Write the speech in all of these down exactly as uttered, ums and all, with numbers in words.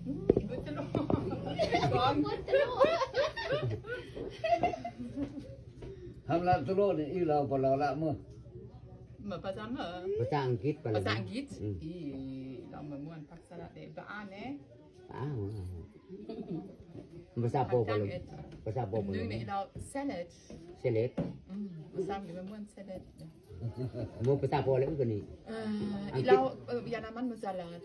Hmm, betul. Betul. Ham la telo ni, i lao pa lao la mo. Ma pasal ma? Bahasa Inggris pala. Bahasa Inggris? Hmm. Ih, lao ma muan paksa la de. Ba ane. Ah, wah. Bahasa apa pala? Bahasa Inggris. Bahasa apa pala? Nung ni lao salad. Salad? Hmm, bahasa Inggris ma muan salad. Mo bahasa apa lagi ni? Eh, Inggris? Lao, eh, Yanaman ma salad.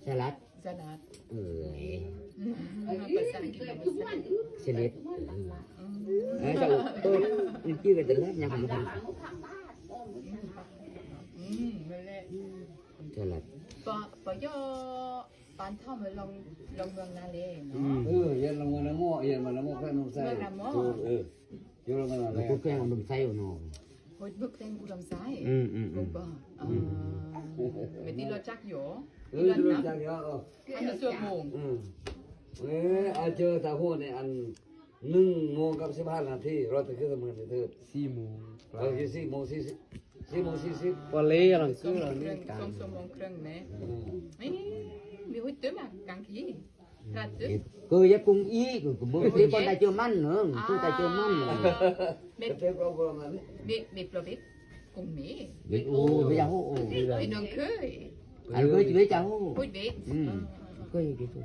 Salad? Salad. Eh. Hmm, bahasa Inggris ma salad. Salad. Hmm. Eh, tahu. Oh, ini kita dah nyampe. Hmm, boleh. Salad. Pa, pa yo, pan tham long, long mong na le, no? Hmm. Ơ, yan long mong na mo, yan mong na mo, kan nong sai. Mong na mo. Ơ. Yo long mong na le. Ko keng u dom sai, no. Hoi, buk teng u dom sai. Hmm, hmm, hmm. Ko ba. Ah. Meti lo chak yo. Ơ, lo chak yo, oh. Ani suap mong. Hmm. Eh, aja tahu ni an Nung mong kap sip hal nanti, rot ke teman itu. Simong. Kalau ke simong, si, si, simong, si, si. Pale yang ke, song mong kreng, song mong kreng ne. Hmm. Eh, mi hui tu ma, kang ki. Rat tu. Ko ya kung i, ko, ko mo, ko ta cuman, no. Ko ta cuman, no. Ah. Me, me, me, me, kung mi. Me, oh, me ya ho, oh. Hui nong ke. Al ko, me ya ho. Hui be. Hmm. Ah. Ko gitu.